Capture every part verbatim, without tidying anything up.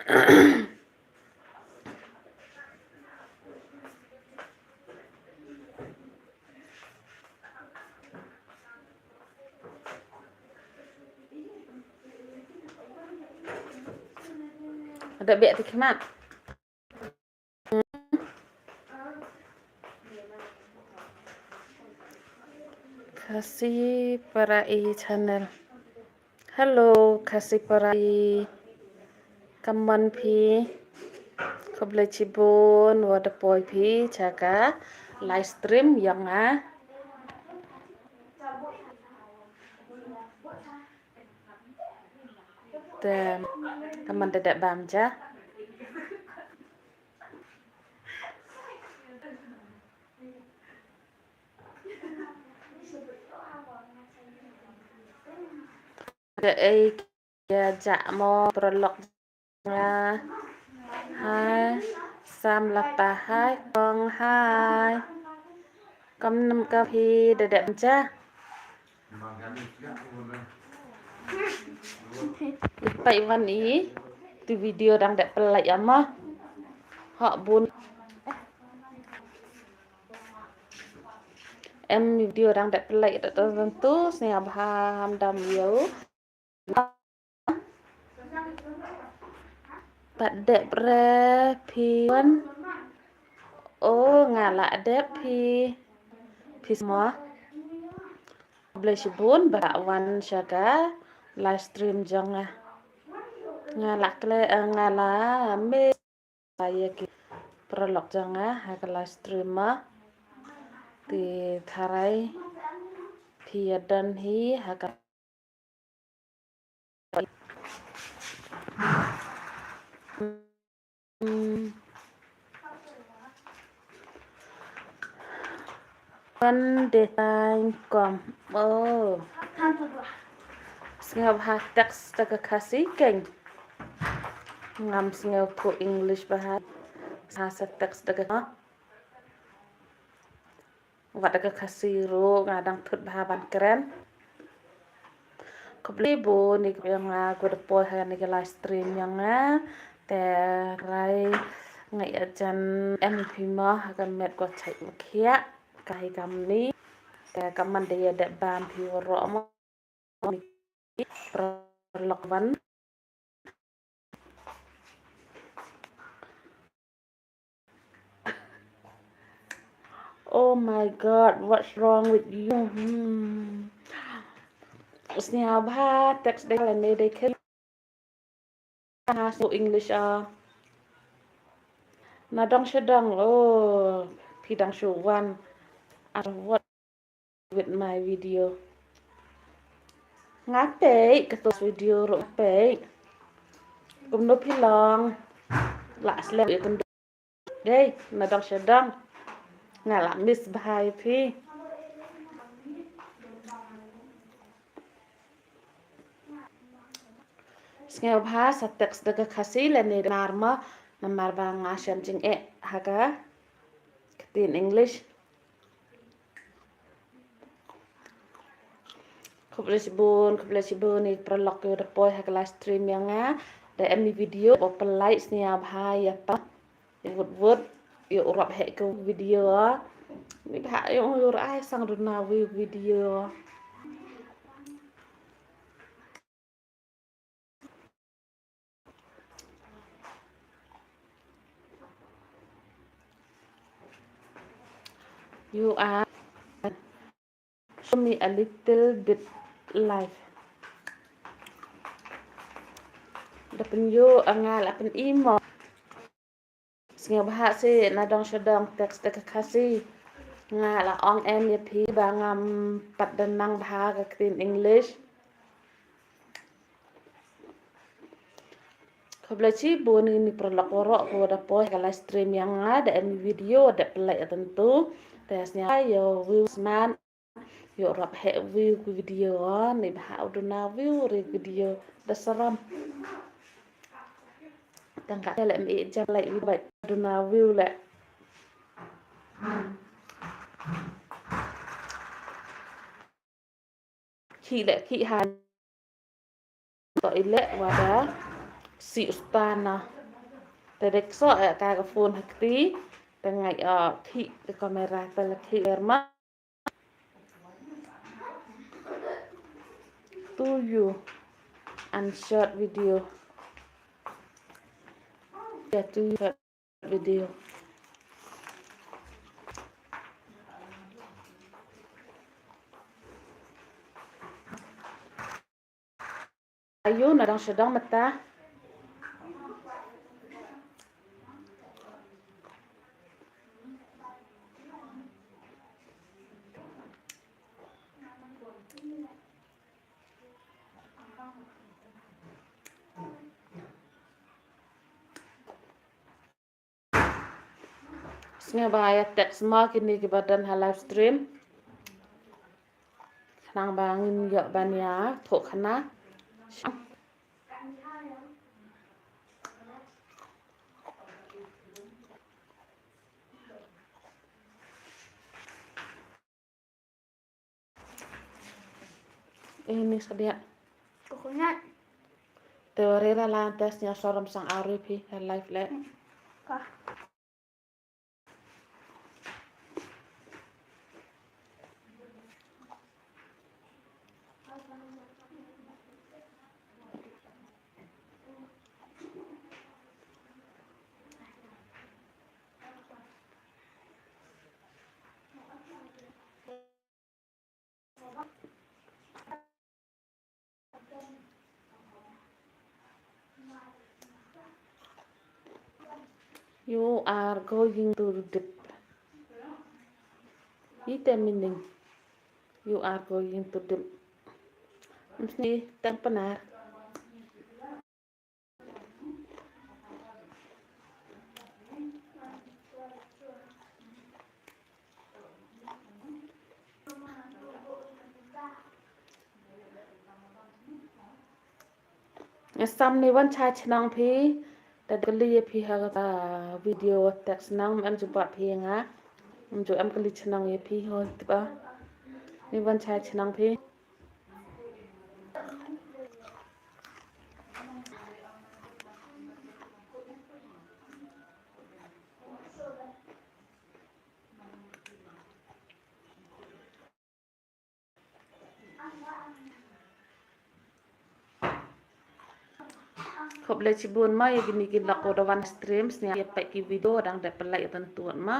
Ada bek ti khmat. Khasi Parai channel. Hello, Khasi Parai. Kammon phi? Khublei chibun wa da poi phi cha ka live stream yong nga. Te, kammon da dep bam cha. Te ei, ya ja mo paralok nga. Hai, Sam Lata hai, kong hai. Kam nam ka phi da dep bam cha. I pai wan i, tu video dang dep pynlait ama. Hok bun. Em video dang dep pynlait da tu, sniawbha ham dam yow. Pat dep re phi wan. O, nga la dep phi. Phi sma. Khublei chibun ba wan cha ka live stream jong nga. Nga la kle, eh, nga la miss ya ki paralok jong nga ha ka live stream ma. Te tharai phi ya don hi ha ka Hmm. One day time kom. Oh. Sngewbha text da ka Khasi keng. Ngam sngewthuh English bha. Sa sa text da ka. Wat da ka Khasi ruh nga dang thut bha ban kren. Khublei bun i yong nga, ko da poi ha ni ka live stream yong nga. Te rai nga ya jan em phi mo ha ka met ko chait ma khiah ka hi kam ni. Te ka man de ya dep bam phi waroh mo. Paralok wan. Oh my God, what's wrong with you? Hmm. Sniawbha text de la ne de khe. Ha su English a. Na dong sha dong, oh, phi dang shu wan. What with my video. Nga pei, ka tus video ruh pei. Kumno phi long. La slem ya kumno. Dei, na dong sha dong. Nga la miss bha phi. Sngewbha sa text da ka Khasi lane Nar ma, namar ba nga shem jingeh ha ka ktien English. Khublei chibun, khublei chibun i paralok yow da poi ha ka live stream yong nga. Da em i video wa pynlait, sniawbha ya pa. Wut wut, yow rap heh ka video a. Ni bha yow yow ai sang duna view video. You are show me a little bit life. Da pyn yoh a nga la pyn imo. Sngewbha si na dong sha dong text da ka Khasi. Nga la ong em ya phi ba ngam pat da nang bha ka ktien English. Khublei chibun i ni paralok waroh ko da poi ka live stream yong nga, da em video da pynlait a tentu. Te sniawbha yow view smat. Yow rap heh view ka video a, ni bha u duna view re video da saram. Tang ka le mi jam like video ba duna view le. Ki le ki ha. To i le wa da si u star na. Te dek so e ka ka phone ha kti. Te ngai o thi te camera te la thi er ma. To you and short video. Ya, to you short video. Ayu, na dang sdang mata. Sngewbha ya text ma kini ki ba don ha live stream. Khnang ba ngin yoh ban ya thoh khana. Ini sedia. Coconut. Te wari ra la test nya sorom sang ari phi ha live le. Ka. You are going to dip. Ite meaning. You are going to dip. Mesti tang penar. Sam ni wan chai chnong phi, da kali ya phi ha ka video text nang em ju bat phi nga, em ju em kali chnong ya phi ho tiba. Ni wan chai chnong phi. Khublei chibun ma ya kini ki lok wa da wan stream, sñiaw ya peit ki video dang dep pynlait ya tan tuat ma.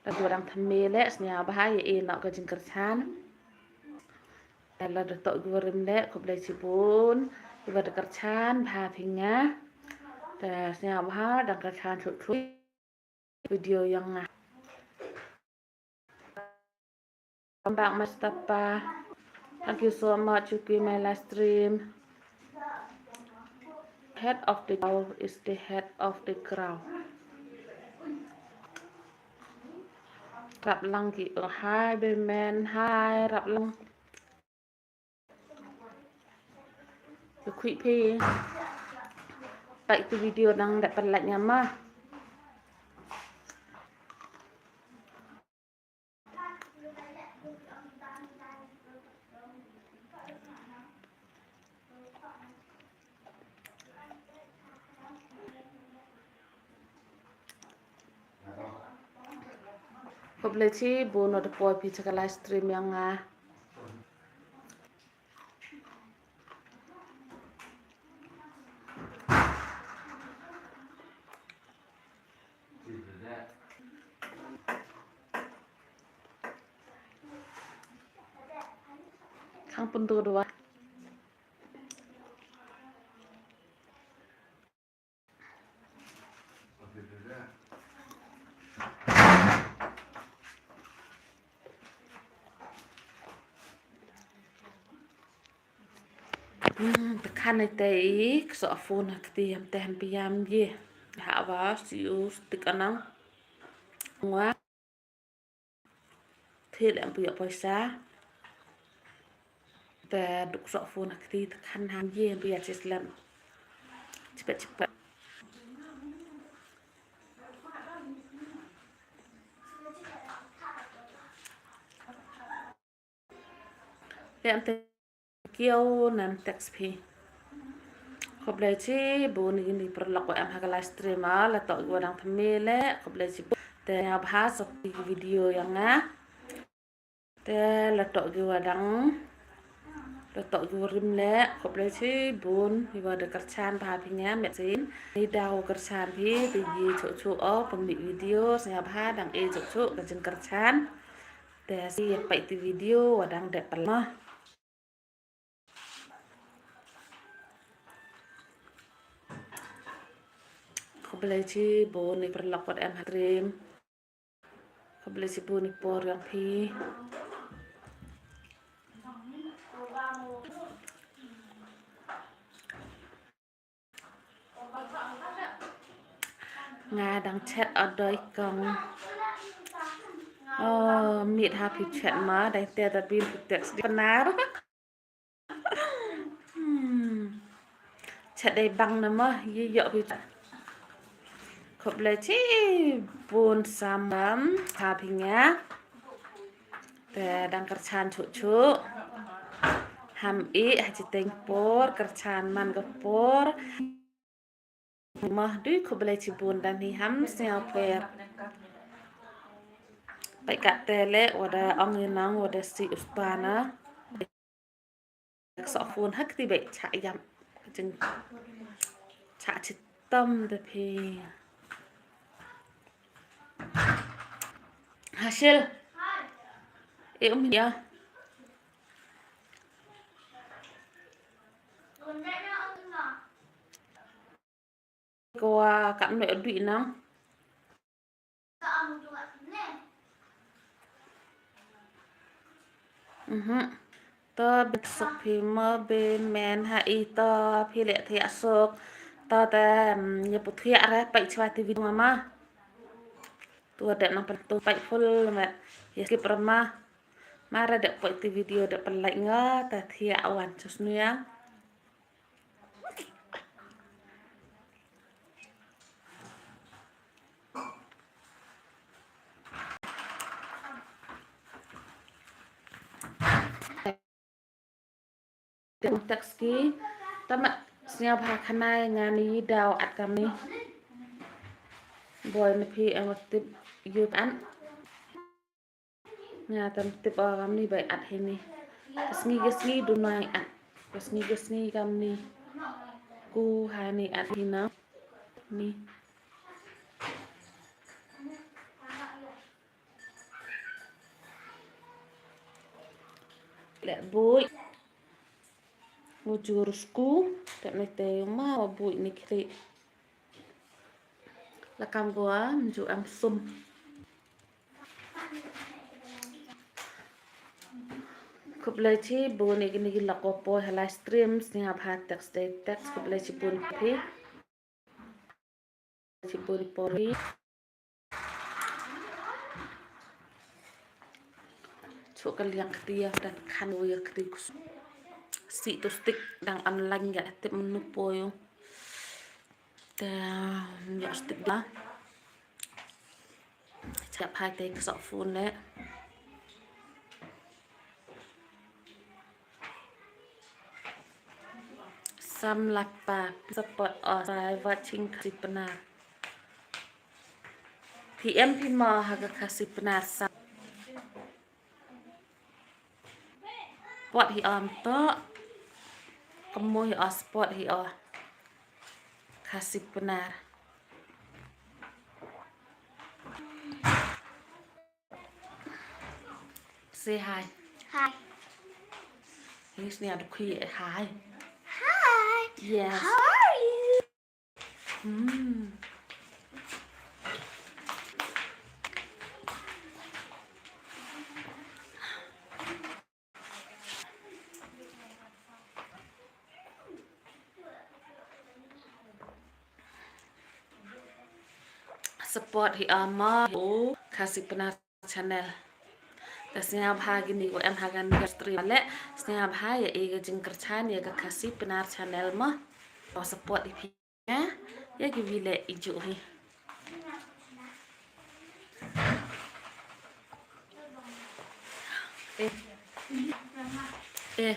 Da tu dang thymme le, sñiaw bha ya e noh ka jingkyrchan. Da la da toh ki warim le, khublei chibun, ki wa da kyrchan bha phi nga. Da sñiaw bha dang kyrchan chut chut. Video yong nga. Welcome back, Mustafa. Thank you so much, you came my live stream. Head of the cow is the head of the crow. Rap lang ki, oh, hi, Bemen, hi, rap lang. Yu khui phi. Peit tu video nang da pynlait nga ma. Khublei chibun wa da poi phi cha ka live stream yong nga. Khang pyntu dua. Hmm, te khan ite i, kso phone ha kti ham te ham pia ye. Ha wa, si u, stik anang. Ngwa. Thil em pia poisa. Te duk sok phone ha kti te khan ham ye pia chislem. Chipet chipet. Em te kiaw nam text phi. Khublei chibun ini paralok wa em ha ka live stream a, la toh ki wa dang thymme le, khublei chibun. Te sñiawbha sop ki video yong nga. Te la toh ki wa dang, la toh ki wa rim le, khublei chibun, i wa da kyrchan bha phi nga, met sin. Ni daw kyrchan phi, te i chuh chuh o, pynmih video, sñiawbha dang e chuh chuh, ka jingkyrchan. Te si ya pait ti video, wa dang dep pala. Khublei chibun i paralok wa em ha stream. Khublei chibun i por yong phi. Nga dang chat o doi kong. Oh, mit ha phi chat ma, dang te da bin phi text di Pnar. Hmm. Chat dei bang na ma, ye yoh phi chat. Khublei chibun samlam, ha phi nga. Te dang kyrchan chuh chuh. Ham i, ha chiteng por, kyrchan man ka por. Mah dui khublei chibun dan hi ham sñiaw per. Bai kat te le, wa da ong i nang, wa da si u spa na. Ka soh phone ha kti bai chah yam. Jing chah chitom da phi. Hasil. E um ya. Ko wa kat me dui nang. Mhm. To bit suk phi mo be men ha i to phi le thiah suk. To te, mm, ya pu thiah re pai chwa ti video ma. Tu dep nang pen tu pai full me. Ya skip re ma. Ma re dep pai ti video dep pen like nga ta thiah wan chus nia. Text ki, tama sñiawbha khana nga ni daw at kamni. Boi na phi em tip yut an. Nga tam tip o kamni bai at hini. Ka sngi ka sngi du nai at. Ka sngi ka sngi kamni. Ku hani at hina. Ni. Le bui. Ujur sku. Tep ni te ma wa bui ni khri. La kam gua mju am sum. Khublei chibun i kini ki lok wa poi ha live stream, sñiawbha text dei text, khublei chibun phi. Chibun poi. Chuk ka liang kti ya, da khan u ya kti kus. Si tu stick dang online ya, tip menu poi u. Te, ya stick da. Chap hai te ka soh phone le. Sam lapa support o, sai watching Khasi Pnar. Phi em phi mo ha ka Khasi Pnar sam. Support hi o mto. Kamu hi o support hi o. Khasi Pnar. Say hi. Hi. Yes, ni adu kui hi. Hi. Yes. How are you? Hmm. Support hi ama u Khasi Pnar channel. Te sñiawbha kini ko em ha kani ka stream le, sñiawbha ya e ka jingkyrchan ya ka Khasi Pnar channel mo. Ko support i phi ya, ya ki wi le i ju hi. Eh. Eh.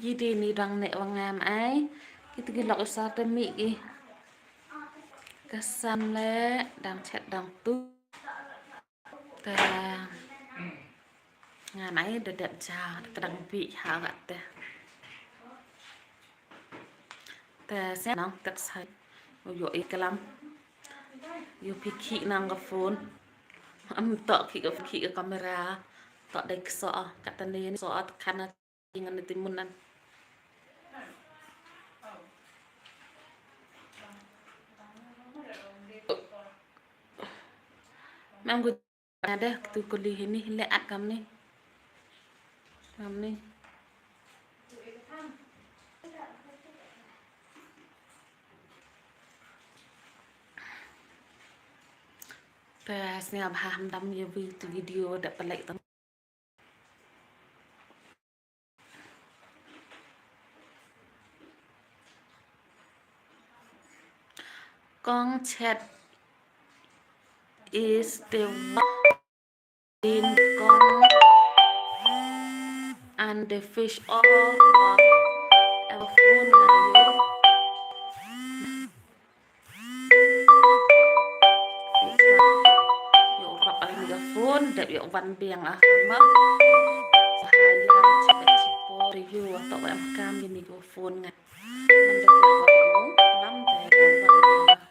Ki de ni dang ne wa ngam ai. Kitu ki lok i sar te mi ki. Ka san le dang chet dang tu. Te ngan ai da dep ja, ka dang bi ha kat te. Te se nang tek sai. U yo i kalam. Yo phi ki nang ka phone. Am to ki ka, ki ka camera. To dei kso, kat te ni so at khana. Ngan ni timun nan. Mam gu ada tu kuli hini le at kam ni. Kam ni. Te sniap ha ham dam ye vi tu video da pelek tam. Kong chat is the one in kong and the fish all of our phone na yo. Yo rap ai ni ka phone, dep yo wan biang ah ma. Sahaya, cipet cipo, riu, to wa em kam ni ka phone nga. Man dep yo wan lam, dep yo wan biang ah.